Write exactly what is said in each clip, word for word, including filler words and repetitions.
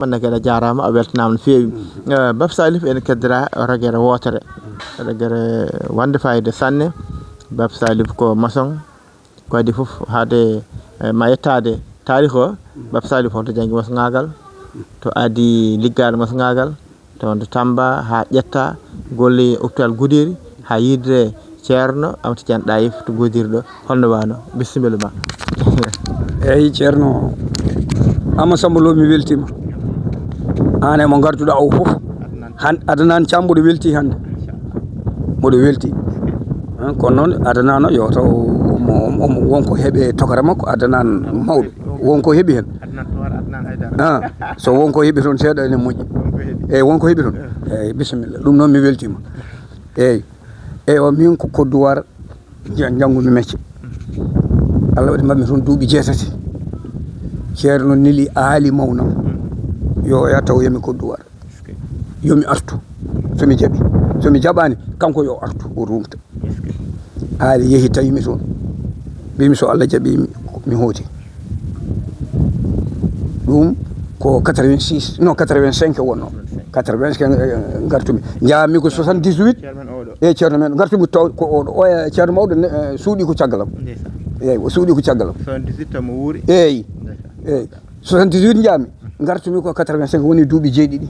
Bannda Guédé, a jaaraama, a weltanaama no feewi. Eh, Bab Salif, ene keddora rogere wootere. Rogere wonde fayida sanne. Bab Salif ko maçon, ko adii fof haade, eh, ma yettaade taarikh o. Bab Salif holto janngi maçonngagal, to adii liggaade maçonngagal, to wonde Tamba haa ƴetta golle hôpital Goudiry, haa yiide Ceerno Amadou Tidiane Ɗayif to Goudiry ɗo, holno wano? Bisimilla ma. Eyi, Ceerno Ama Samba Lo, mi weltiima. Aan e mo ngarduɗaa o fof. Han-, Adnan Thiam, mboɗo welti hannde. Mboɗo welti. Hein, kono noon Adnan o yo taw omo, omo, omo wonko heɓe tokara makko, Adnan mawɗo. Wonko heɓi heen. Ah, so wonko heɓi toon seeɗa ene moƴƴi. Eyi, wonko heɓi toon. Eyi, bisimilla. Ɗum noon mi weltiima. Eyi. Eywa, min ko Côte d'Ivoire ja-, janngunmi mecce. Allah waɗi mbaɗmi toon duuɓi jeetati. Ceerno neli aali mawnam. Yo o yah tawoyam Côte d'Ivoire. Yo mi artu. So mi jaɓi. So mi jaɓaani, kanko yo artu, o ruumta. Aali yehi tawimi toon. Mbimi so Allah jaɓi, mi, mi hooti. Ɗum ko quatre-vingt-six, non, quatre-vingt-cinq wonno. Quatre-vingt-cinq, eh, ngartumi. Njaami ko soixante-dix-huit. Ceerno men oɗo. Eyi, ceerno men. Ngartumi taw ko oɗo. Oya ceerno mawɗo ne, eh, suuɗi ko caggalam. Ndeysan. Eyi, o suuɗi ko caggalam. Soixante-dix-huit tan mo wuuri. Eyi. Ndeysan. Eyi. Soixante-dix-huit njaami. Ngartumi ko quatre-vingt-cinq, woni duuɓi jeeɗiɗi.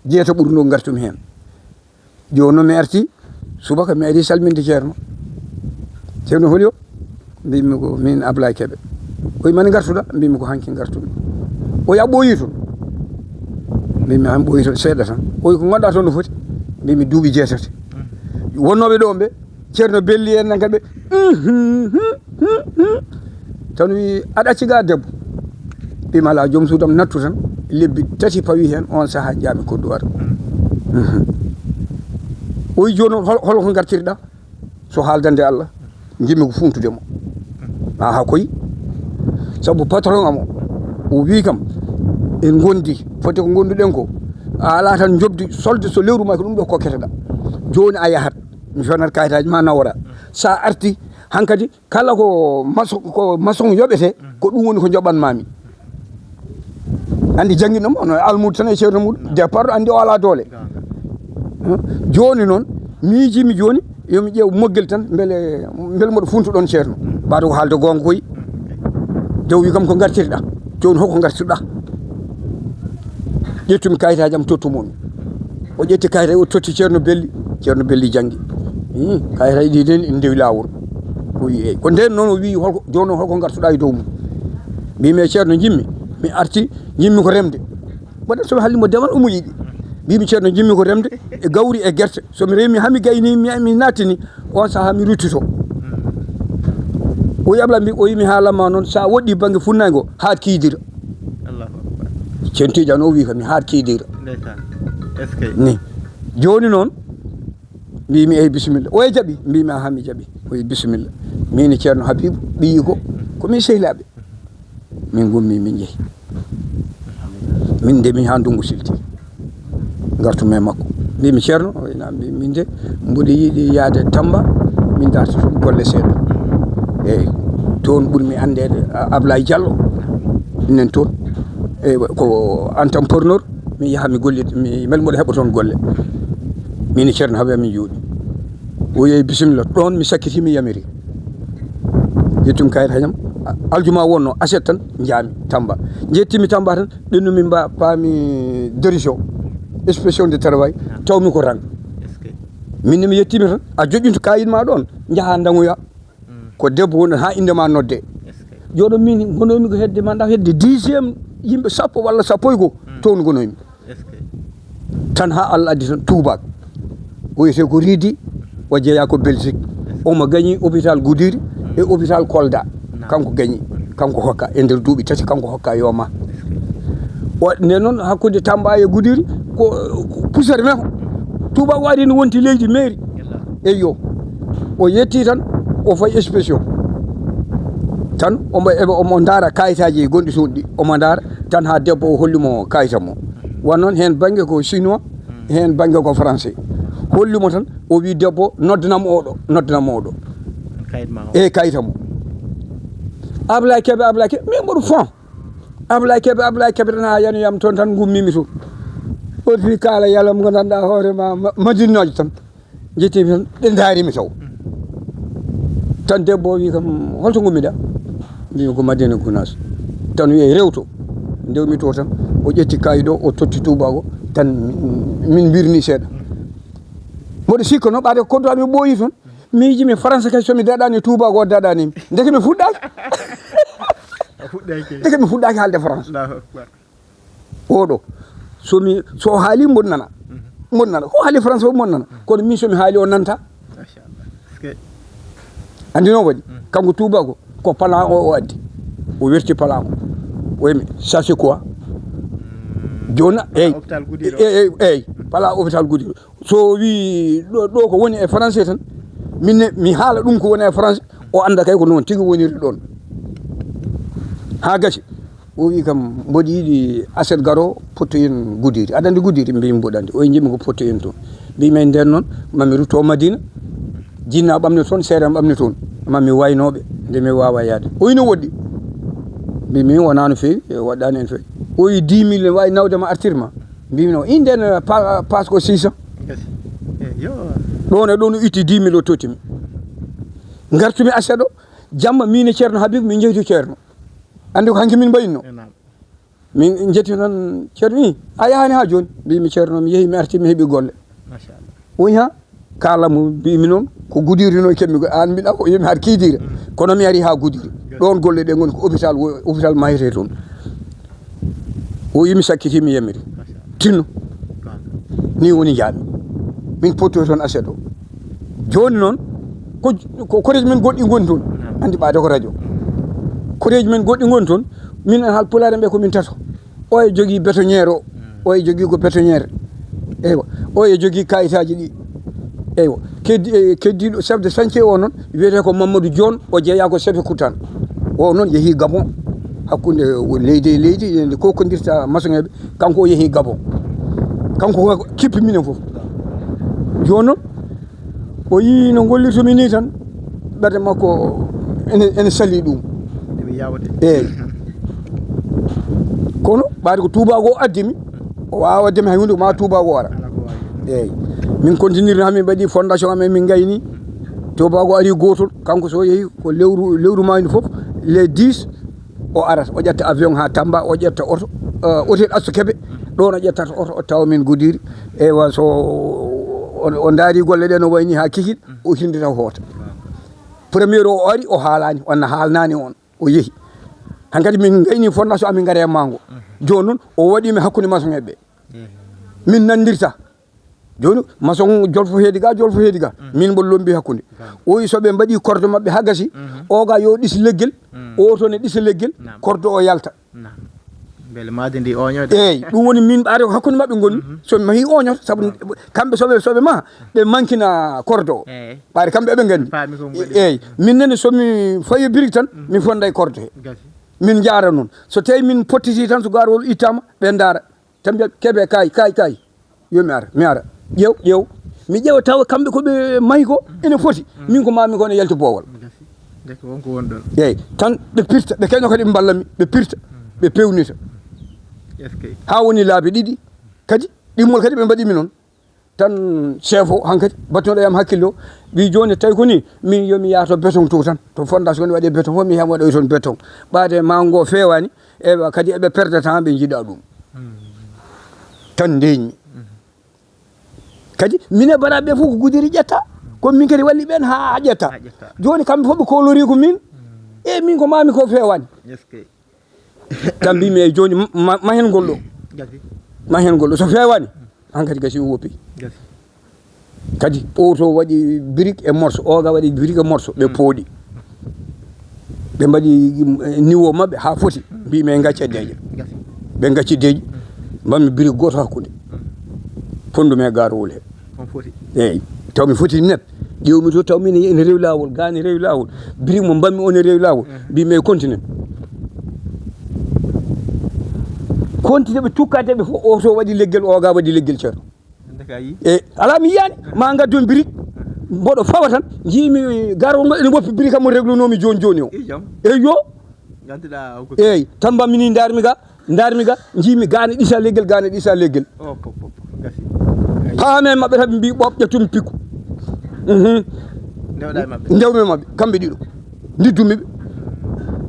Jeetaɓuru ndu ngartumi heen. Jooni noon mi arti subaka, mi ari salminde ceerno. Ceerno holi o? Mbimi ko min Ablaye Kebe. O wi mani ngartuɗa? Mbimi ko hanki ngartumi. O wi a ɓooyi toon? Mbimi an ɓooyi toon seeɗa tan. O wi ko ngonɗa toon no foti? Mbimi duuɓi jeetati. Wonnooɓe ɗo ɓe, ceerno belli en nan kadi ɓe. Tan wi aɗa acci ga debbo? Mbimi ala, joom suudam nattu tan, lebbi tati pawi heen, on sahaa njaami Côte d'Ivoire. O wi jooni noon hol-, hol ko ngartirɗa? So haaldande Allah, njimmi ko funtude mo. Aha koy. Sabu patron am o, o wi kam, en ngondi, foti ko ngonduɗen ko, a ala tan njoɓdi solde, so lewru ma ko ɗum ɗo kokketeɗa. Jooni a yahat, mi fewnat kayitaaji ma nawora. Sa arti hankadi, kala ko maçon, ko maçon yoɓete, ko ɗum woni ko njoɓanmami. Andi jannginɗo mo, no almuudo tan e ceerno muɗum. Départ andi o ala doole. Jooni noon, miijimi jooni, yo mi ƴeew moggel tan, mbele, mbele mboɗo funtu ɗon ceerno. Mbaɗo ko haalde goonga koy. Jaw wi kam ko ngartirɗa. Jooni hoko ngartirɗa? Ƴettumi kayitaaji am, tottu mo mi. O ƴetti kayitaaji, o totti ceerno Belli. Ceerno Belli janngi. Ih, kayitaaji ɗi den ene ndewi laawol. O wi, eyi. Ko nden noon o wi, holko, jooni noon holko ngartuɗa e dow mum? Mbimi, ceerno, njimmi. Mi arti, njimmi ko remde. Mbaɗa so mi halli mo demal, omo yiɗi. Mbimi, ceerno, njimmi ko remde e gawri e gerte. So mi remi, haa mi gayni, mi, mi nattini, on sahaa mi ruttito. O wi, Abla, mbi-, o wi mi haalanma noon, sa woɗɗi bannge funnaango, haat kiidira. Allahu Akbar. Ceerno Tidiane o wi kam, mi haat kiidira. Ndeysaan. Est-ce que? Ni. Jooni noon, mbimi, eyi, bisimilla. O e jaɓi? Mbimi, aha, mi jaɓi. O wi, bisimilla. Min e ceerno Habibu, ɓiyiiko, ko min sehilaaɓe. Min ngummi, min njehi. Min nde min haa ndunngu silti. Ngartumi e makko. Mbimi, ceerno, o wi, naam, mbi-, min de, mboɗo yiɗi yahde Tamba, min darta toon golle seeɗa. Eyi, toon ɓurmi anndeede, a-, Ablaye Diallo, enen toon. Eyi, ko entrepreneur, mi yaha mi gollit, mi, mbele mboɗo heɓa toon golle. Min e ceerno Habibu min njooɗi. O yehi bisimilla, ɗoon mi sakkiti, mi yamiri. Ƴettumi kayit hañam, a-, aljuma wonno, aset tan, njaami Tamba. Njettimi Tamba tan, ɓennumi mba-, paami dérision, inspection de travail, tawmi ko rang. Est-ce que? Min ne mi yettimi tan, a joƴƴinto kayit ma ɗoon, njaha ndaŋoya. Ko debbo woni ɗoon haa innde ma nodde. Est-ce que? Jooɗo min ngonoymi ko hedde, ma ndaw hedde dixième, yimɓe sappo walla sappo e goo, toon ngonoymi. Est-ce que? Tan haa Allah addi tan tuubaak. O wiyetee ko Ridi, o jeyaa ko Belgique. Omo gañi hôpital Goudiri e hôpital Kolda. Naam. Kanko gañi, kanko hokka e nder duuɓi tati, kanko hokka yo ma. Est-ce que? O, nde noon hakkunde Tamba e Goudiri ko, ko poussière men. Tuubaak waɗi no wonti leydi mairie. Yalla. Eyyo. O yetti tan, o fayi inspection. Tan omo, eɓe, omo ndaara kayitaaji gonɗi toon ɗi. Omo ndaara tan haa debbo o holli mo kayitam o. Wan noon heen bannge ko chinois, heen bannge ko français. Holli mo tan, o wi debbo, noddanam oɗo, noddanam oɗo. Kayit ma o. E kayitam o. Ablaye Kebe, Ablaye Kebe, min mboɗo fond. Ablaye Kebe, Ablaye Kebe, tan haa yanoyam toon, tan ngummimi toon. Woti kaala yalam ngo ngannduɗaa hoore ma, ma-, Madinaajo tan. Njettiimi tan, ɓe ndaarimi taw. Tan debbo o wi kam, "Holto ngummiɗaa?" Mbimi, "Ko Madina Gunaas." Tan wiyi, "Rewto." Ndewmi to tan, o ƴetti kayit o, o totti tuubaago, tan min mbirni seeɗa. Mboɗo sikka no ɓaade konto am ɓooyi toon. Miiji mi Faransa kay, so mi daɗani tuubaago, o daɗani mi. Ndeke mi fuɗɗaaki. A fuɗɗaaki. Ndeke mi fuɗɗaaki haalde France. Allahu Akbar. Oɗo, so mi, so o haali, mboɗo nana. Mboɗo nana. Ko haali France fof, mboɗo nana. Kono min, so mi haali, o nanta. Machallah. Est-ce que Anndi noon waɗi? Kanko tuubaago, ko plan o, o addi. O werti plan o. O wi mi, "Ça, c'est quoi?" Jooni, eyi. Hôpital Goudiri o. Eyi, eyi, eyi. Plan hôpital Goudiri. So o wi ɗo, ɗo ko woni e français tan, min ne mi haala ɗum ko woni e français, o annda kay ko noon tigi woniri ɗoon. Haa gasi, o wi kam, "Mboɗo yiɗi aset garo, pottoyen Goudiri. Aɗa anndi Goudiri?" Mbimi, "Mboɗo anndi." O wi, "Njimi ko pottoyen toon." Mbimi, "Nden noon, mami rutto Madina, jinna ɓamne toon, seeɗa ɓamne toon. Mami waynooɓe, nde mi waawa yaade." O wi, "No woɗɗi." Mbimi, "Wonaa no feewi, e waɗɗaani en feewi." O wi, "Dix mille ne waawi nawde ma, artir ma." Mbimi, "No, inden pa-, paas ko six cents." Yes. Eh, yo. Ɗoon e ɗoon o itti dix mille o totti mi. Ngartumi aset o, jamma min e Ceerno Habib min njehi to Ceerno. Anndi ko hanki min mbayinno. Eh, naam. Min njetti tan Ceerno, "Ii, a yahaani haa jooni?" Mbimi, "Ceerno, mi yehi, mi arti, mi heɓi golle." Machallah. O wi, "Ha?" Kaala mo mbimi noon, ko Goudiri noon keɓmi ko, aan mbiɗa ko yomi har Kidira. Kono mi ari haa Goudiri. Ɗoon golle ɗe ngoni ko hôpital, wo-, hôpital Mayete toon. O wi mi sakkiti, mi yamiri. Tinno. Ni woni njaami. Min pottoyi toon aset o. Jooni noon, ko, ko koreeji men goɗɗi ngoni toon. Anndi ɓaade ko radio. Koreeji men goɗɗi ngoni toon. Min en haal pulaar en ɓe ko min tato. O e jogii bétonnière o. O e jogii ko bétonnière. Eywa. O e jogii kayitaaji ɗi. Eywa. Keddi-, e, keddiiɗo chef de chantier o noon, wiyetee ko Mamadou Dione, o jeyaa ko Sébikotane. O noon yehii Gabon, hakkunde leydi e leydi, nde kokondirta maçonŋeeɓe, kanko o yehii Gabon. Kanko ko kippi minen fof. Jooni noon, o yii no ngollirtumi nii tan, ɓernde makko ene, ene salii ɗum. Eɓe yaawde. Eeyi. Kono ɓaade ko tuubaago o addi mi, o waawa waɗde mi hay huunde, ko maa tuubaago o ara. Alaa ko waawi. Eeyi. Min kontinir, haa min mbaɗi fondation amen, min ngayni. Tuubaago ari gootol, kanko so yehi ko lewru, lewru maa ndu fof, les dix, o arata, o ƴetta avion haa Tamba, o ƴetta oto, eh, hôtel Astu Kebe, ɗoon o ƴettata oto, o tawa min Goudiri. Eywa, so o, o ndaari golle ɗe no wayni haa kikiiɗe, o hindita hoota. Premier o ari, o haalaani, on haalnaani on, o yehi. Hankadi min ngayni fondation amin ngari e maango. Jooni noon, o waɗi mi hakkunde maçonŋeeɓe ɓe. Min nanndirta. Jooni, maçon jolfo heedi ga, jolfo heedi ga. Min mboɗo lombi hakkunde. O wi so ɓe mbaɗi corde maɓɓe haa gasi, o ga yo ɗis leggel, o to ne ɗisa leggel, corde o yalta. Naam. Mbele maadi ndi ooñoyde. Eeyi, ɗum woni min ɓaade ko hakkunde maɓɓe ngoni. So mi mahii ooñoto, sabu kamɓe so ɓe, so ɓe maha, ɓe mankina corde o. Eeyi. Ɓaade kamɓe eɓe nganndi. Paami ko ngoni. Eeyi, min nene so mi fayi birik tan, mi fonda e corde he. Gasi. Min njaara noon. So tawi min pottiti tan, so gaarwol ittaama, ɓe ndaara. Tan mbiya, "Kebe, kaay, kaay, kaay." Yo mi ara, mi ara. Ƴeew, ƴeew. Mi ƴeewa tawa kamɓe ko ɓe mahi ko ene foti. Min ko maami ko ne yalti boowal. Gasi. Ndeke won ko won ɗon. Eeyi, tan ɓe pirta, ɓe keño kadi ɓe mballa mi, ɓe pirta, ɓe pewnita. Est-ce que? Haa woni laabi ɗiɗi. Kadi, ɗimmol kadi ɓe mbaɗi mi noon. Tan chef o hankadi, battuɗo yam hakkille o, wi, "Jooni tawi ko ni, min yo mi yaha to béton to tan. To fondation ne waɗe béton fof, mi yaha mi waɗoya toon béton. Ɓaade ma ngo feewaani, ewa, kadi eɓe perdata, ɓe njiɗa ɗum." Tan ndeñmi. Kadi, minen baraɓe ɓe fof ko Gudiri ƴetta. Kono min kadi walli ɓen haa ƴetta. Haa ƴetta. Jooni kamɓe fof ɓe kolori ko min. E min ko mami ko feewani. Est-ce que? Tan mbimi, "Eyi, jooni ma-, ma-, mahen ngol ɗo." Gasi. Mahen ngol ɗo. So feewani, hankadi gasi o woppi. Gasi. Kadi, o to waɗi brique et morceau, o ga waɗi brique et morceau, ɓe pooɗi. Ɓe mbaɗi, mm, niveau maɓɓe haa foti. Mbi, "Mais ngacca deeƴa." Gasi. Ɓe ngacci deeƴi, mbaɗmi brique gooto hakkunde. Fondum e gaarowol he. On foti. Eeyi. Taw mi foti net. Ƴeewmi to, taw min ene rewi laawol, ga ne rewi laawol. Brique mo mbaɗmi o ne rewi laawol. Mbi, "Mais continue." Continue ɓe tukkade ɓe fof, o to waɗi leggel, o ga waɗi leggel ceerno. Ndeka a yii? E, alaa mi yiyaani. Ma ngaddu brique, mboɗo fawa tan, njiimi gaarowol ngol ene woppi brique am mo reglunoomi jooni jooni o. Ijam. Eyo. Eyyi, tan mbammini, ndarmi ga, ndarmi ga, jiimi gane ɗisa leggel, gane ɗisa leggel. Paame maɓɓe tan mbi ɓoɓ ƴettumi pikku. Mhm. Ndewmi maɓɓe, kamɓe ɗiɗo. Ndiddumi ɓe.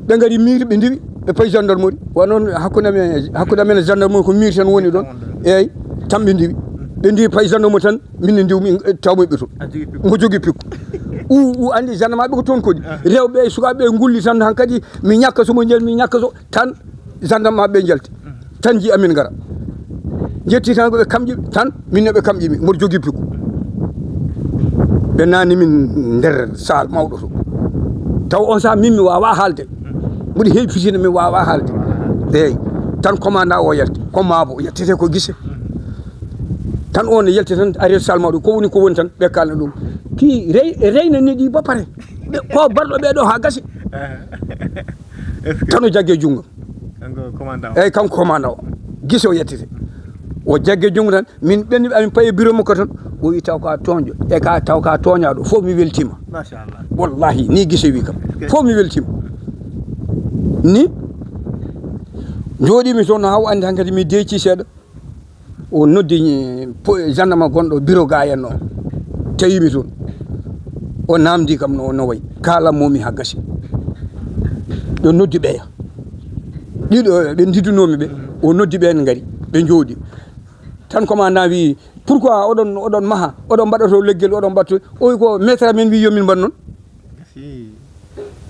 Ɓe ngari miir, ɓe ndiwi, ɓe payi gendarmerie. Wa noon hakkunde amen, hakkunde amen e gendarmerie ko miir tan woni ɗon. Eyyi, tan ɓe ndiwi. Ɓe ndiwi payi gendarmerie tan, min ne ndiwmi, eh, tawmi ɓe toon. Mo jogii pikku. U, u andi gendarme ɓe ko toon koni. Rewɓe e sukaaɓe ngulli tan, hankadi mi ñakka so mo njel, mi ñakka so tan gendarme ɓe njalti. Tan ji amin ngara. Njetti tan ko ɓe kamƴi tan, min ne ɓe kamƴimi, mboɗo jogii pikku. Ɓe nani min nder saal mawɗo to. Taw on saha min mi wawa haalde. Mboɗo heewi fitina, mi wawa haalde. Eyyi. Tan commandant o yalti. Ko maabo, yettete ko gise. Tan on yalti tan, ari saal mawɗo. Ko woni, ko woni tan, ɓe kalna ɗum. Ki rey-, reyna neɗɗi ba pare. Ɓe, ko barɗo ɓe ɗo ha gasi. Tan o jagge junngo. Kanko commandant o. Eyyi, kanko commandant o. Gise o yettete. O jagge junngo tan, min ɓenni amin paye bureau makko tan. O wi taw ka toñƴo. E ka taw ka toñaɗo. Fof mi weltima. Machallah. Wallahi, ni gise wi kam. Fof mi weltima. Ni jooɗimi toon ha o andi hankadi mi deeci seeɗa. O noddi po-, gendarme gonɗo bureau ga en o, tawimi toon. O namdi kam no, no wayi. Kalanmomi ha gasi. Ɓe noddi ɓeya. Ɗiɗo ɓe ndiddunomi ɓe. O noddi ɓe, en ngari. Ɓe jooɗi. Tan commandant wi, "Pourquoi oɗon, oɗon maha? Oɗon mbaɗa to leggel, oɗon mbaɗa to?" O wi, "Ko maître amen wi yo min mbaɗ noon."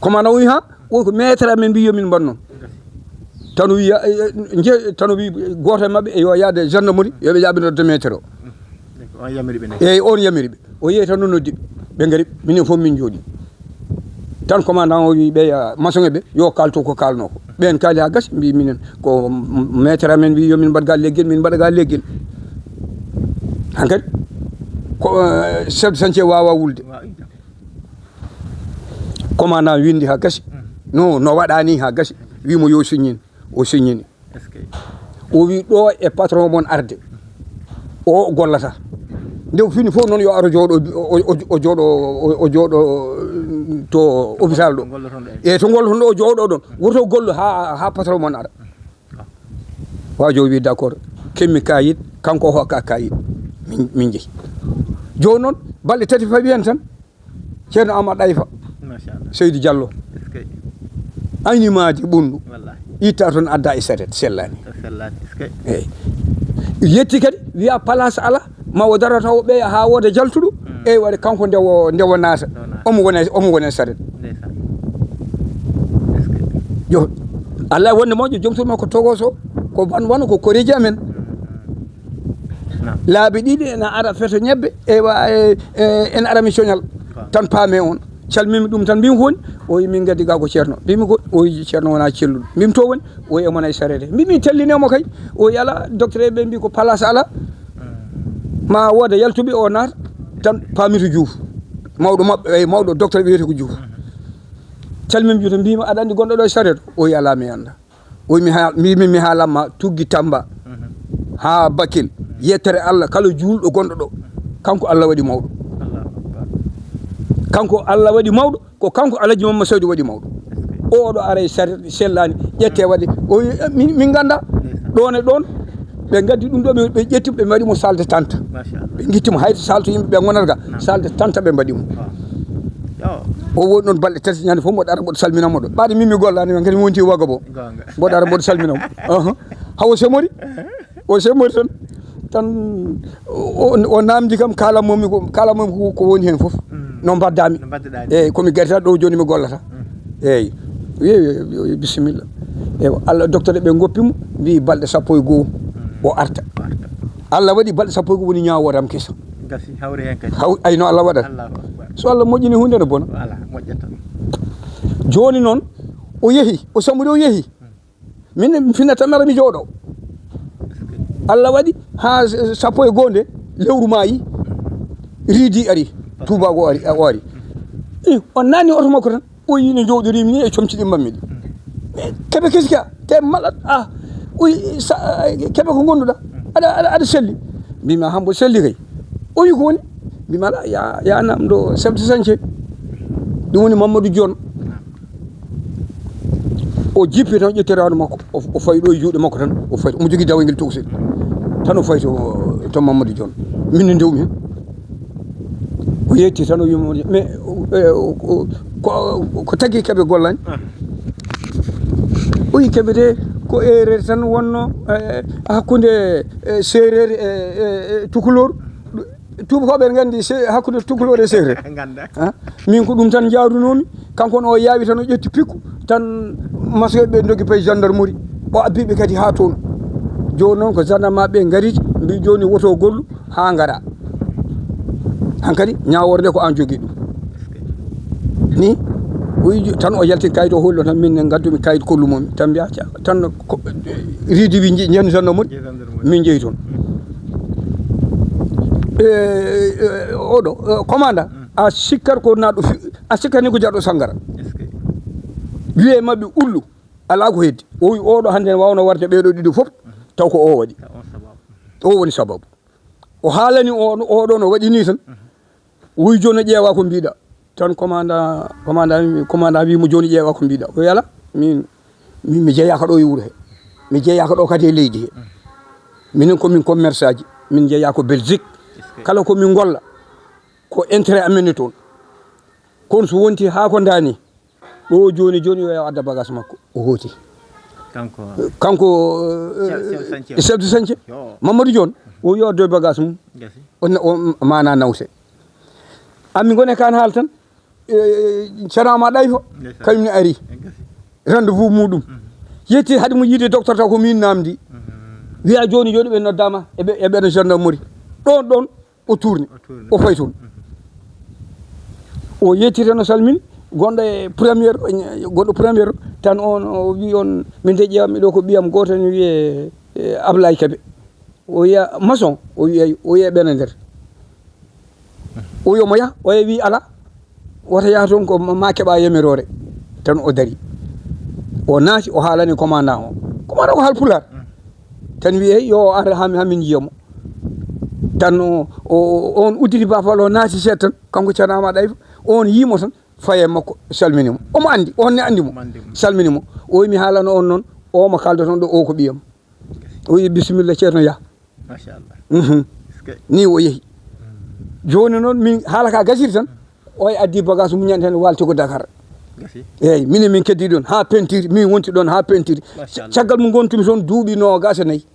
Commandant o wi, "Ha?" O wi, "Ko maître amen wi yo min mbaɗ noon." Tan o wi, "Eh, eh, je-," tan o wi gooto e maɓɓe, "Yo yaade gendarmerie, yo ɓe jaɓe nodde maître o." On yamiri ɓe ne? Eyyi, on yamiri ɓe. O yehi tan o noddi ɓe. Ɓe ngari, minen fof min jooɗi. Tan commandant o wi ɓe, ah, maçon ɓe, yo kalto ko kalno ko. Ɓen kaali ha gasi, mbi minen, "Ko m-, maître amen wi yo min mbaɗ ga leggel, min mbaɗa ga leggel." Hankadi, ko, eh, chef de chantier wawa wulde. Commandant windi ha gasi. No, no waɗani ha gasi. Wimo yo signin. O signini. O wi, "Ɗo e patron mon arde. O gollata. Nde o fini fof noon yo aro jooɗo, o, o, o jooɗo, o, o jooɗo, mm, to hôpital ɗo. E to golloton ɗo o jooɗo ɗon. Woto gollu ha, ha patron mon ara." Waajo wi, "D'accord." Kemmi kayit, kanko o hokka kayit. Min, min jehi. Jooni noon, balɗe tati fawi hen tan. Ceerno Amadou Ayfa. Machallah. Seydi Diallo. Ayni maadi ɓunndu. Wallahi. Itta toon adda e saret, sellani. Sellani, eskey. Eyyi. Yetti kadi, wiya place ala, ma o daro taw ɓeya ha wooda jaltuɗo. Eyyi, waɗi kanko nde o, nde o naata. Nde o naata. Omo wona, omo wona e saret. Ndeysaan. Eskey. Yo, Allah wonde moƴƴo, joom suudu makko togoso, ko wan-, wano ko koreeji amen. Laabi ɗiɗi ena ara feto ñebbe, eywa, e, e, ena ara mi coñal. Tan paame on. Calmimi ɗum tan, mbimi ko woni? O wi min gaddi ga ko ceerno. Mbimi ko, o wi ceerno wona celluɗo. Mbimi to woni? O wi e mon ay sareede. Mbimi tellinemo kay. O wi ala, docteur ɓe mbi ko place ala. Ma wooda yaltuɓe o naata. Tan paami to Juuf. Mawɗo maɓɓe, ey, mawɗo docteur ɓe wiyete ko Juuf. Calmimi Juuf tan mbimi aɗa andi gonɗo ɗo e sareede? O wi ala mi anda. O wi mi ha-, mbimi mi haalanma tuggi Tamba. Ha Bakel. Yettere Allah kala juulɗo gonɗo ɗo. Kanko Allah waɗi mawɗo. Kanko Allah waɗi mawɗo, ko kanko Alhaji Mamma Sawdi waɗi mawɗo. Oɗo ara e sareet sellani, ƴette waɗi. O wi, "Eh, min, min ganda." Ɗon e ɗon, ɓe gaddi ɗum ɗo, ɓe, ɓe ƴetti, ɓe mbaɗi mo salle de tente. Ɓe guitti mo hay to salle to yimɓe ɓe gonata ga, salle de tente ɓe mbaɗi mo. O woni ɗon balɗe tati, ñande fof mboɗo ara mboɗo salmina mo ɗo. Ɓaade min mi gollani, men kadi mi wonti waga bo. Mboɗo ara mboɗo salmina mo. Aha. Hawo semori. O semori tan. Tan o, o, o namdi kam, kala momi ko, kala momi ko, ko woni hen fof. No mbaddami. No mbadduɗa ni? Eyyi, komi garta ɗo joni mi gollata. Eyyi. Wi, wi, wi, wi, bisimilla. Eywa, Allah docteur ɓe goppi mo, mbi balɗe sappo e go'o o arta. O arta. Allah waɗi balɗe sappo e go'o woni ñaworam keso. Gasi, hawri hen kadi. Haw-, ay no Allah waɗata. Allahu Akbar. So Allah moƴƴini hunde no bona. Voilà, moƴƴata. Joni noon, o yehi, o samori o yehi. Min mi finata mara mi jooɗo. Allah waɗi ha s-, sappo e go'o nde lewru maayi, riidi ari, tuuba o ari, o ari. Eh, on nani oto makko tan, o yi no jooɗorimi ni e comci ɗi mbammi ɗi. Keɓe keski a, te malat a, o yi sa-, keɓe ko gonduɗa, aɗa, aɗa, aɗa selli. Mbimi hambo selli kay. O yi ko woni? Mbimi ala, ya, ya namdo chef de chantier. Ɗum woni Mamadou Dione. O jippi tan, ƴetti rawaandu makko, o o fayi ɗo e juuɗe makko tan, o fayi, omo jogii dawangel tokosel. Tan o fayi to to Mamadou Dione. Min ne ndewmi heen. O yetti tan, o wiima, mais eh, o- o- ko ko tagi keɓe gollani? O wi keɓe de ko erreur tan wonno eh, hakkunde eh, seereer e e- e tukulor. Tuubakooɓe ene nganndi se- hakkunde tukulor e seereer. Ngannda. Ah, min ko ɗum tan njaarunoomi. Kanko ne o yaawi tan, o ƴetti pikku tan, masoyɓe ɓe ndogi payi gendarmerie. O abbiɓe kadi haa toon. Jooni noon ko gendarme ɓe ngariti, mbi jooni woto gollu haa ngara. Hankadi ñaawoore nde ko aan jogii ɗum. Ni o wi tan, o yalti kayit o hollo tan, min ne ngaddumi kayit kollumomi tan, mbiya ca- tan ko- riidi wi nji- njen gendarmerie. Min jeyi toon. E, e, oɗo e, commandant, a sikkat ko naɗo fi- a sikkat ni ko jaɗo sangara. Wiye maɓɓe ullu, ala ko heddi. O wi oɗo hannde ne wawno warde ɓeɗo ɗiɗo fof, taw ko o waɗi. O woni sababu. O haalani o oɗo no waɗi ni tan. O wi jooni ƴeewa ko mbiɗa. Tan commandant commandant commandant wi mo jooni ƴeewa ko mbiɗa. O wi ala, min mi mi jeeyaka ɗo e wuuro he, mi jeeyaka ɗo kadi e leydi he. Minen komin commerçant ji, min jeeya ko Belgique. Kala ko min golla ko intérêt amen ne toon. Kono so wonti haa ko ndaani ɗo jooni jooni, yo yaw adda bagage makko. O hooti. Kanko kanko eh, chef de chantier. Chef de chantier. Yo. Mamadou Dione, o yo addoy bagage mum. Gasi. On o mana nawse. Ammi ngone kan haal tan. Canama ɗayfa. Kañum ne ari. Rendez-vous muɗum. Yetti haade mo yiide docteur taw ko min namdi. Wiya joni joni ɓe noddama e ɓe e ɓeɗo gendarmerie. Ɗon ɗon o tourni. O fayi toon. O yetti tan o salmini gonɗo e première, gonɗo première tan, on o wi on, min de ƴeewammi ɗo ko ɓiyam goto ne wiye Ablaye Kebe. O wiya maçon, o wiya o wiya ɓena nder. O wiya mo yah, o wi ala. Wota yah toon ko ma keɓa yamirore. Tan o dari. O naati, o haalani commandant o. Commandant ko haal pulaar. Tan wiye yo ar hamin yiyamo. Tan o on udditi bafal o naati seeɗa tan, kanko canama ɗayfa. On yimo tan, faye makko salminimo. Omo andi, on ne andimo. Salminimo. O wi mi haalano on noon, o mo kaldoton ɗo o ko ɓiyam. O wi bisimilla ceerno yah. Machallah. Ni o yehi. Joni noon min haala ka gasiri tan, o addi bagage mum ñande tan walti ko Dakar. Eyyi, minen min keddi ɗon ha pentiri, min wonti ɗon ha pentiri. Caggal mum gontumi toon duuɓi nogas e nayyi.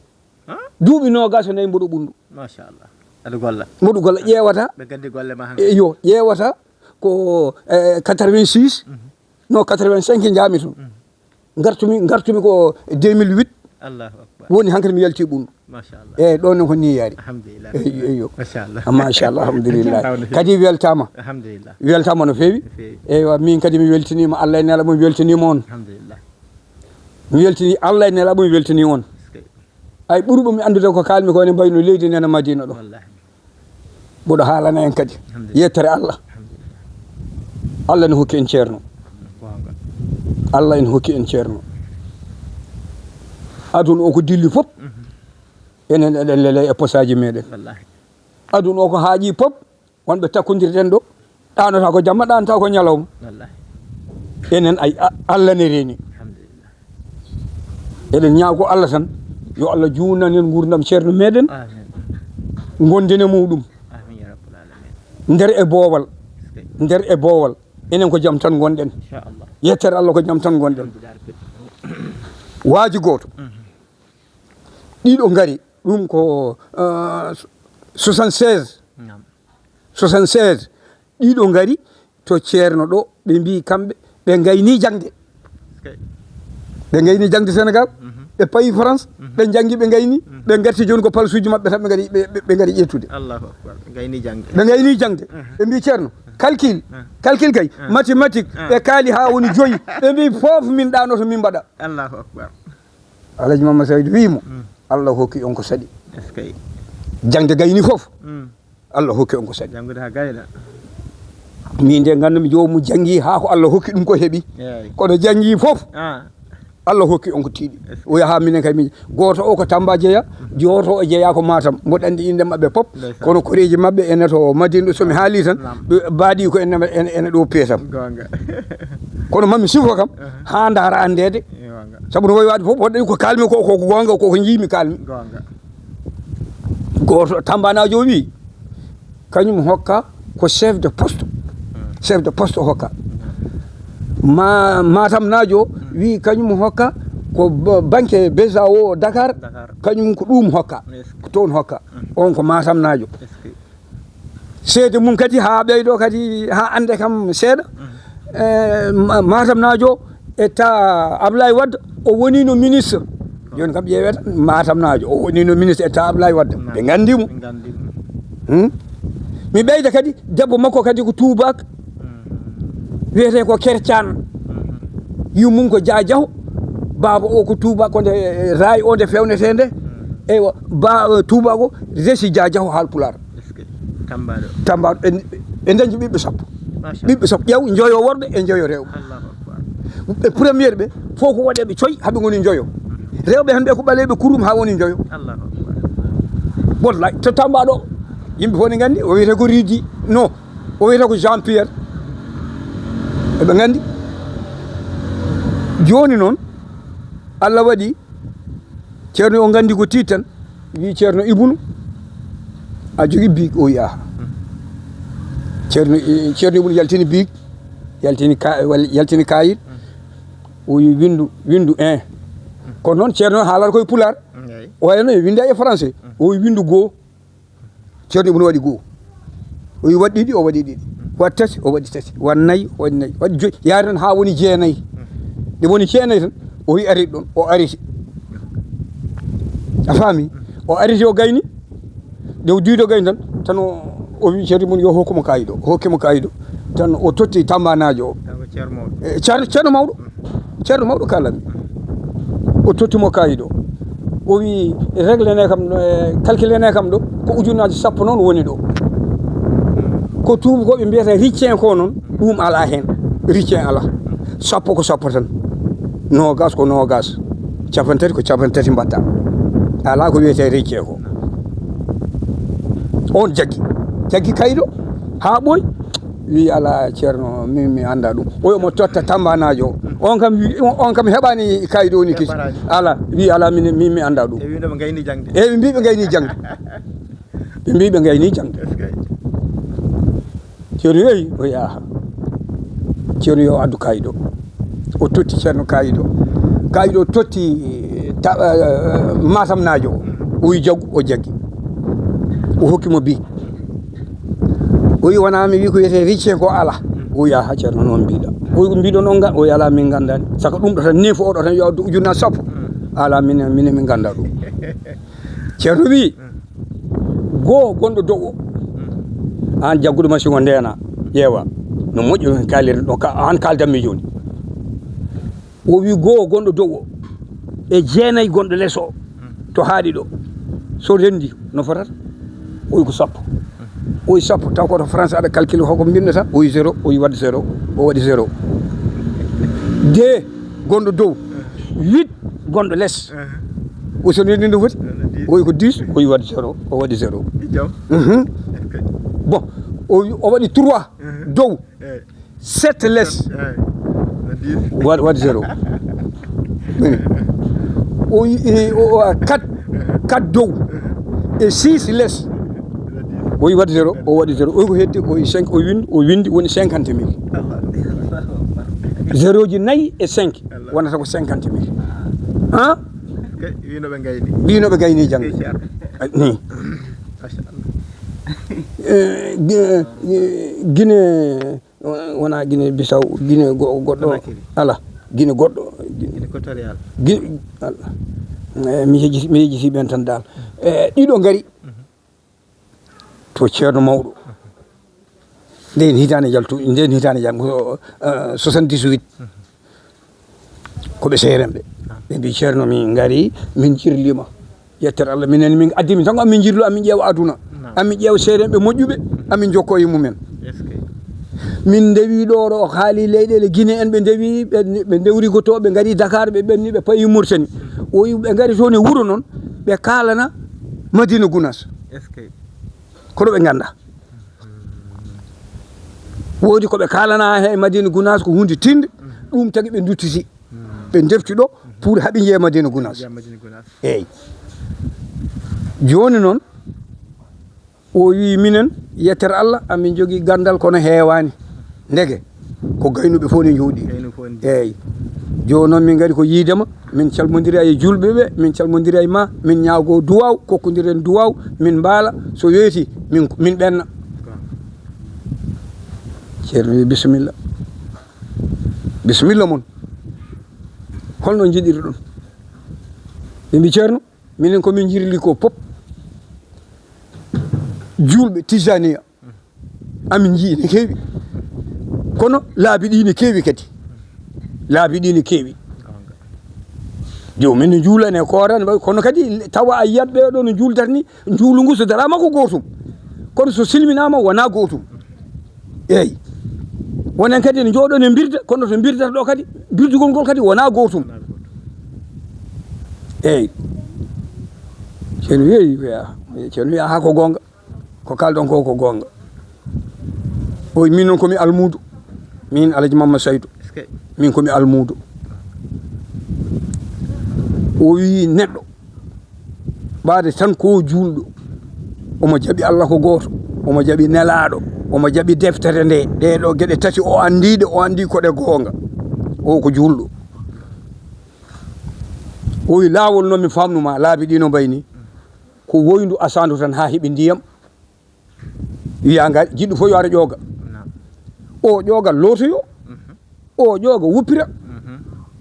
Duuɓi nogas e nayyi mboɗo ɓundu. Machallah. Aɗa golla. Mboɗo golla, ƴeewata. Ɓe gaddi golle ma han. Eyo, ƴeewata ko quatre-vingt-six, no quatre-vingt-cinq jaami toon. Gartumi gartumi ko deux mille huit. Allahu akbar. Woni hankadi mi yalti ɓundu. Machallah. Eyyi, ɗon noon ko ni yaari. Alhamdulillah. Eyyo. Machallah. Machallah, alhamdulillah. Kadi weltama. Alhamdulillah. Weltama no feewi. Eywa, min kadi mi weltinima, Allah e nela mum weltinima on. Alhamdulillah. Mi weltini Allah e nela mum weltini on. Ay ɓurɓe mi andude ko kalmi ko ene mbayno leydi nena Madina ɗo. Mboɗo haalana en kadi yettere Allah. Allah ne hokki en ceerno. Allah ene hokki en ceerno. Aduna o ko dilli fof, enen eɗen lele e posaji meɗen. Aduna o ko haaƴi fof, wonɓe takkodirɗen ɗo ɗanota ko jamma, ɗanata ko ñalawma. Enen ay Allah ne reeni. Eɗen ñaago Allah tan, yo Allah juunan en nguurndam ceerno meɗen. Gonden e muɗum. Nder e boowal. Nder e boowal. Enen ko jam tan ngonɗen. Yettere Allah ko jam tan ngonɗen. Waaji gooto. Ɗiɗo ngari, ɗum ko soixante-seize. Soixante-seize. Ɗiɗo ngari to ceerno ɗo, ɓe mbi kamɓe ɓe gayni jangde. Ɓe gayni jangde Sénégal, ɓe payi France, ɓe jangi, ɓe gayni, ɓe garti joni ko palsuji maɓɓe tan ɓe gari ɓe gari ƴettude. Allahu akbar. Ɓe gayni jangde. Ɓe gayni jangde. Ɓe mbi ceerno, calcul, calcul kay, mathématique, ɓe kaali ha woni joyi. Ɓe mbi fof min ɗanoto min mbaɗa. Allahu akbar. Alhaji Mamma Saydu wimo, Allah hokki on ko saɗi. Jangde gayni fof. Allah hokki on ko saɗi. Janngude haa gayna. Min de nganndu-mi joomum janngi haa ko Allah hokki ɗum ko heɓi. Kono janngi fof, Allah hokki on ko tiiɗi. O yaha minen kay min, gooto o ko Tamba jeya, jooto o jeya ko Matam. Mboɗo anndi innde maɓɓe pop, kono koreeji maɓɓe ene to Madina ɗo, so mi haali tan, ɓe mbaɗi ko ene, ene, ene ɗo peesam. Kono mami sifo kam, haa ndaara anndeede, Sabu no wawi waade fof, woɗɗo ko kalmi ko, ko goonga, ko ko jiimi kalmi. Gooto tambanaajo o wi, kañum hokka ko chef de poste. Chef de poste o hokka. Ma, matamnaajo wi, kañum hokka ko ba-, banque B C E A O Dakar, kañum ko ɗum hokka, ko toon hokka. On ko matamnaajo. Seede mum kadi, haa ɓeydo kadi, haa annde kam seeɗa. Eh, ma-, matamnaajo etta Ablaye Wade, o wonino ministre. Jooni kam ƴeewee tan, matamnaajo, o wonino ministre etta Ablaye Wade. Ɓe nganndi mo. Hmm? Mi ɓeyda kadi, debbo makko kadi ko tuubaak, wiyetee ko Kercaan. Yummum ko Jaajaw. Baaba o ko tuubaak, ko nde, eh, raay o nde fewnetee nde. Eywa, ba, eh, tuubaak o resi Jaajaw Haalpulaar. Tambaɗo. Tambaɗo. En, en dañi ɓiɓɓe sappo. Machallah. Ɓiɓɓe sappo. Ƴeew, njoyo worɓe e njoyo rewɓe. Allahu akbar. Ɓe première ɓe, fof ko waɗeɓe coy, haɓe ngoni njoyo. Rewɓe hen ɓe ko ɓaleeɓe kurum haa woni njoyo. Allahu akbar. Wallahi, to Tambaɗo, yimɓe fof ne nganndi, o wiyetee ko Ridi. No, o wiyetee ko Jean Pierre. Eɓe nganndi. Jooni noon, Allah waɗi, Ceerno o nganndi ko tiit tan, wi, "Ceerno Ibnu, a jogi biig?" O wi, "Aha." Ceerno, eh, Ceerno Ibnu yaltini biig, yaltini ka-, wal-, yaltini kaayit, o wi, "Winndu, winndu en." Kono noon Ceerno haalata koye pulaar. O wayno e winnda e français. O wi, "Winndu goo." Ceerno Ibnu waɗi goo. O wi, "Waɗ ɗiɗi," o waɗi ɗiɗi. "Waɗ tati," o waɗi tati. "Waɗ nayi," o waɗi nayi. Waɗi joyi. Yaari tan haa woni jeenayi. Nde woni jeenayi tan, o wi, "Arit ɗon." O ariti. A faami? O ariti, o gayni. Nde o diido gayni tan, tan o, o wi Ceerno Ibnu yo hokku mo kaayido. O hokki mo kaayido. Tan o totti tambanaajo o. Tawa Ceerno Mawɗo. Eh, Ceerno, Ceerno Mawɗo. Ceerno Mawɗo kaalanmi. O totti mo kaayido. O wi, "Regle ne kam ɗo, e calcule ne kam ɗo, ko ujunnaaji sappo noon woni ɗo." Ko tuubakooɓe mbiyata riccen ko noon, ɗum alaa heen. Riccen alaa. Sappo ko sappo tan. Noogas ko noogas. Cappanɗe tati ko cappanɗe tati mbaɗta. Alaa ko wiyetee riccen ko. On jaggi. Jaggi kaayido. Haa ɓooyi. Wi, "Alaa, Ceerno, min mi anndaa ɗum." O yo mo totta tambanaajo o. On kam wi-, on, on kam heɓaani kaayido woni kesi. Heɓaani. Alaa, wi, "Alaa, min, min mi anndaa ɗum." E wi no ɓe ngayni jaŋde. E ɓe mbi ɓe ngayni jaŋde. Ɓe mbi ɓe ngayni jaŋde. Est-ce que? Ceerno yehi, o yaha. Ceerno yo addu kaayido. O totti Ceerno kaayido. Kaayido totti ta-, eh, matamnaajo o. O wi, "Jaggu," o jaggi. O hokki mo biig. O wi, "Wonaa mi wi ko wiyetee riccen ko alaa?" O wi, "Aha, Ceerno, noon mbiɗa." O wi, "Ko mbiɗon on ga-, o wi, alaa, min nganndaani. Saka ɗum ɗo tan, neefu oɗo tan, yo addu ujunnaaji sappo." "Alaa, min, min, min nganndaa ɗum." Ceerno wi, "Goo gonɗo dow o, aan jagguɗo machine o, ndeena, ƴeewa. No moƴƴi no kaalirɗon, ka-, aan kaaldanmi jooni." O wi, "Goo gonɗo dow o, e jeenayi gonɗo les o, to haaɗi ɗo, so renndi, no fotata?" O wi, "Ko sappo." O wi, "Sappo, taw ko to France aɗa calcule, hoko mbinnata?" O wi, "Zéro." O wi, "Waɗ zéro." O waɗi zéro. Deux gonɗo dow, huit gonɗo les. O wi, "So renndi, no foti?" O wi, "Ko dix." O wi, "Waɗ zéro." O waɗi zéro. Mhm. Bon, o wi, o waɗi trois dow. Sept les. Eyi. No dix. Waɗ, waɗ zéro. O yi-, e, o, o, quatre, quatre dow. E six les. No dix. O yi waɗ zéro, o waɗi zéro. O yi ko heddi, o yi cinq, o windi, o windi woni cinquante mille. Allah. Zéro ji nayi e cinq, Allah, wonata ko cinquante mille. Han? Kay, wino ɓe gayni. Wino ɓe gayni janngo. Kay, cer. Ni. Machallah. Eh, Gi-, eh, Guinée, wona Guinée Bissau, Guinée go-, goɗɗo. Conakry. Ala, Guinée goɗɗo. Guinée Équatoriale. Guinée, ala. Eh, mi yejjiti, mi yejjiti ɓen tan dal. Eh, ɗiɗo ngari. Mhm. To ceerno mawɗo. Nden hitaande yaltu, nden hitaande yaltu, eh, soixante-dix-huit. Mhm. Ko ɓe seerenɓe. Naam. Ɓe mbi, "Ceerno, min ngari, min jirlima. Yettere Allah, minen min addi min tan ko amin jirlu, amin ƴeewa aduna. Naam. Amin ƴeewa seerenɓe moƴƴuɓe, amin jokko e mumen." Est-ce que? Min ndewi ɗo, ɗo haali leyɗeele Guinée en, ɓe ndewi, ɓe, ɓe ndewri ko to, ɓe ngari Dakar, ɓe ɓenni, ɓe payi Mauritanie. O wi ɓe ngari toon e wuro noon, ɓe kaalana Madina Gounass. Est-ce que? Kono ɓe ngannda. Woodi ko ɓe kaalana he Madina Gounass ko huunde tiiɗnde, ɗum tagi ɓe nduttiti. Ɓe ndefti ɗo, Pour haɓi njeya Madina Gunaas. Njeya Madina Gunaas. Eeyi. Jooni noon, o wii minen, yettere Allah, amin njogii ganndal kono heewaani. Ndeke, ko gaynuɓe fof ne njooɗii. Gaynuɓe fof ne njooɗii. Eeyi. Jooni noon min ngari ko yiide ma, min calmondira e juulɓe ɓe, min calmondira e ma, min ñaagoo duwaaw, kokkondiren duwaaw, min mbaala, so weeti, min, min ɓenna. Ceerno wii, "Bisimilla. Bisimilla mon. Holno njiɗiri ɗum?" Ɓe mbii, "Ceerno, minen ko min njirli ko pop. Juulɓe Tijaniya, amin njii ne keewi. Kono laabi ɗi ne keewi kadi. Laabi ɗi ne keewi. Jooni min ne njuulane, koorane, kono kadi tawa a yiyat ɓe ɗo no njuultata ni, njuulu ngu so daraama ko gootum. Kono so silminaama wonaa gootum." Eeyi. Wonen kadi ne njooɗo ne mbirda, kono to mbirdata ɗo kadi, birdugol ngol kadi wonaa gootum. Eeyi. Ceerno wiya, ceerno wiya, "Haa ko goonga. Ko kaalɗon ko, ko goonga." O wi, "Min noon ko mi almuudo. Min Alaji Mamma Saydu. Min ko mi almuudo." O wi, "Neɗɗo ɓaade tan ko juulɗo, omo jaɓi Allah ko gooto, omo jaɓi nelaaɗo, omo jaɓi deftere nde, ɗee ɗo geɗe tati o anndii ɗe, o anndii ko ɗe goonga. O ko juulɗo." O wi, "Laawol noon mi faamnu ma, laabi ɗi no mbayi ni, ko woyndu asaandu tan haa heɓi ndiyam." Wiya ngal, jiɗɗo fof yo ara ƴooga. O ƴooga lootoyo. O ƴooga wuppira.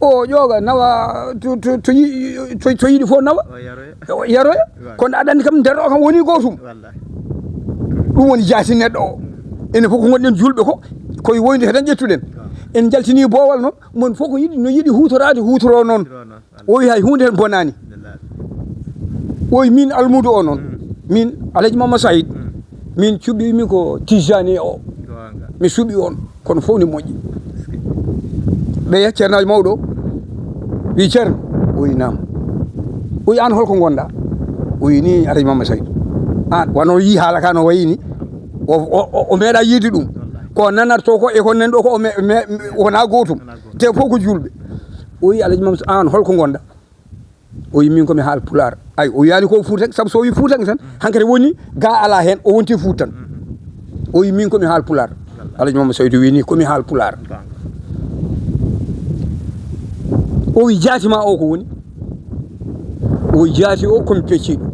O ƴooga nawa to, to, to yi-, to, to yiɗi fof nawa. O yaroya. O yaroya. Kono aɗa anndi kam nder o kam woni gootum. Wallahi. Ɗum woni jaati neɗɗo o. Enen fof ko ngonɗen juulɓe ko, koye woyndu he tan ƴettuɗen. En njaltini boowal noon, mon fof ko yiɗi, no yiɗi huutoraade, huutoro noon. Huutoro noon. O wi, "Hay huunde heen bonaani." O wi, "Min almuudo o noon, min Alaji Mamma Sayid, min cuɓiimi ko Tijani o. Mi suɓi on, kono fof ne moƴƴi." Ɓe yah ceernaajo mawɗo o, wi, "Ceerno?" O wi, "Naam." O wi, "Aan holko ngonɗaa?" O wi, "Ni Alaji Mamma Sayid." Aan wano yii haala ka no wayi ni, o, o, o, o meeɗa yiide ɗum. Ko nanata to ko e ko nan ɗo ko o me-, me-, wonaa gootum. Te fof ko juulɓe. O wi, "Alaji Mamma, aan holko ngonɗaa?" O wi, "Min ko mi haal pulaar." Ay, o wiyaani ko fuutanke, sabu so o wi fuutanke tan, hankadi woni ga alaa heen, o wonti fuutan. O wi, "Min ko mi haal pulaar." Alaji Mamma Saydu wi ni, "Ko mi haal pulaar." O wi, "Jaati ma o ko woni?" O wi, "Jaati o ko mi pecciiɗo."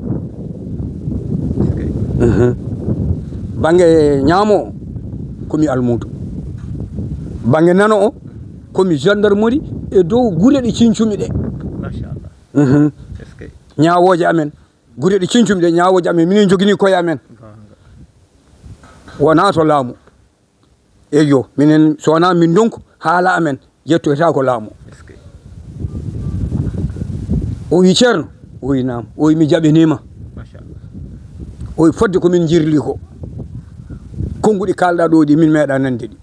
Mhm. Bannge ñaamo o, ko mi almuudo. Bannge nano o, ko mi gendarmerie e dow gure ɗe cincumi ɗe. Machallah. Mhm. Est-ce que ñaawooje amen, gure ɗe cincumi ɗe, ñaawooje amen, minen njogini koye amen. Goonga. Wonaa to laamu. Eyyo, minen so wonaa min ndonku, haala amen, ƴettoyta ko laamu. Est-ce que? O wi, "Ceerno?" O wi, "Naam." O wi, "Mi jaɓiniima." Machallah. O wi, "Fodde ko min njirli ko, konnguɗi kaalɗaa ɗo ɗi, min meeɗa nande ɗi."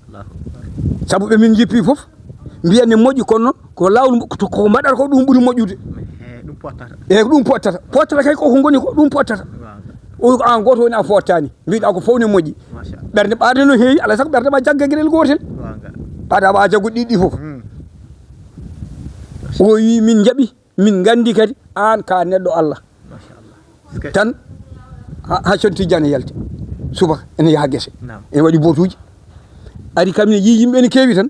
Allahu Akbar. Sabu ɓe min njippi fof, mbiyan ne moƴƴi, kono noon ko laawol mbo-, ko, ko mbaɗata ko ɗum ɓuri moƴƴude. He, ɗum pottata. Eeyi, ko ɗum pottata. Pottata kay ko ko ngoni ko, ɗum pottata. Waaw. O wi ko aan gooto woni a fottaani. Mbiɗa ko fof ne moƴƴi. Machallah. Ɓernde ɓaade no heewi, alaa sago ɓernde ma jagga geɗel gootel. Waaw, nga. Ɓaada ma jaggu ɗiɗi ɗi fof. Hmm. O wi, "Min njaɓi, min nganndi kadi aan ka neɗɗo Allah." Machallah. Est-ce que tan, ha, ha Ceerno Tidiane yalti. Subaka, ene yaha gese. Naam. Ene waɗi botuuji. Ari kam ne yii yimɓe ene keewi tan.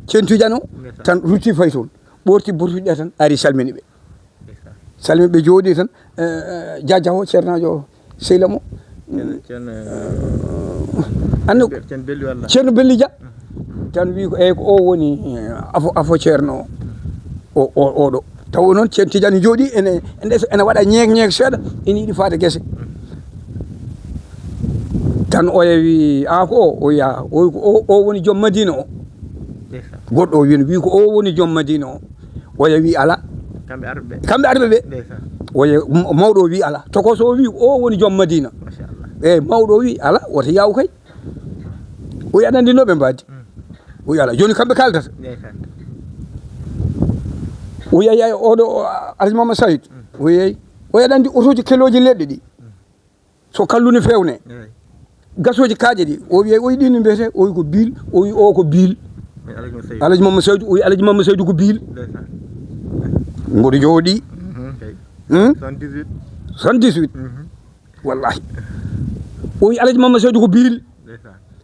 Ceerno Tidiane o, ndeysaan, tan rutti fayi toon. Ɓoorti botuuji ɗe tan, ari salmini ɓe. Ndeysaan. Salmini ɓe jooɗi tan, eh, eh, Jaaja o, ceernaajo o, sehil am o. Ceerno, Ceerno, eh, anno, Ceerno Bello walla? Ceerno Bello Dia. Mhm. Tan wi ko, eyyi, ko o woni, eh, afo, afo ceerno o, o, o, oɗo. Taw noon Ceerno Tidiane jooɗi ene, ene, ene waɗa ñeek, ñeek seeɗa, ene yiɗi faade gese. Tan oya wi, "A ko o?" O wiya, o, ko o, o woni joom Madina o. Ndeysaan. Goɗɗo o wiya, wi ko o woni joom Madina o. Oya wi, "Alaa." Kamɓe arɓe ɓe. Kamɓe arɓe ɓe. Ndeysaan. Oya m-, mawɗo o wi, "Alaa." Tokooso o wi, "O woni joom Madina." Machallah. Eeyi, mawɗo o wi, "Alaa, woto yaaw kay." O wi, "Aɗa anndi no ɓe mbaadi?" Mm. O wi, "Alaa." Jooni kamɓe kaaldata. Ndeysaan. O wi, "Eeyi, oɗo, o, Alhaji Mamma Saydu." Mm. O wi, "Eeyi." O wi, "Aɗa anndi otooji kelooji leɗɗe ɗi?" Mm. So kalluuni feewne, eey, gasooji kaaƴe ɗi, o wiya, o wiya, "Ɗin no mbiyetee?" O wiya, "Ko biil." O wiya, "O ko biil." Alhaji Mamma Saydu. Alhaji Mamma Saydu, o wiya, "Alhaji Mamma Saydu ko biil." Ndeysaan. Mboɗo jooɗi. Soixante-dix-huit. Wallahi. O wi Alaji Mamma Seydu ko biil.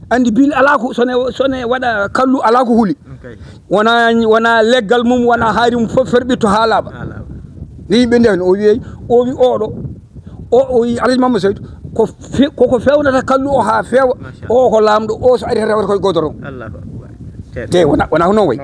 Anndi biil alaa ko sone sone waɗa kallu alaa ko huli. Wona wona leggal mum wona haari mum fof ferɓitto haa laaɓa. Nde yimɓe ndewni o wiyey o wi oɗo o o wi Alaji Mamma Seydu ko koko fewnata kallu o haa feewa. O ko laamɗo o so ari rewata koye godoron. Te wona wona ko noon wayi.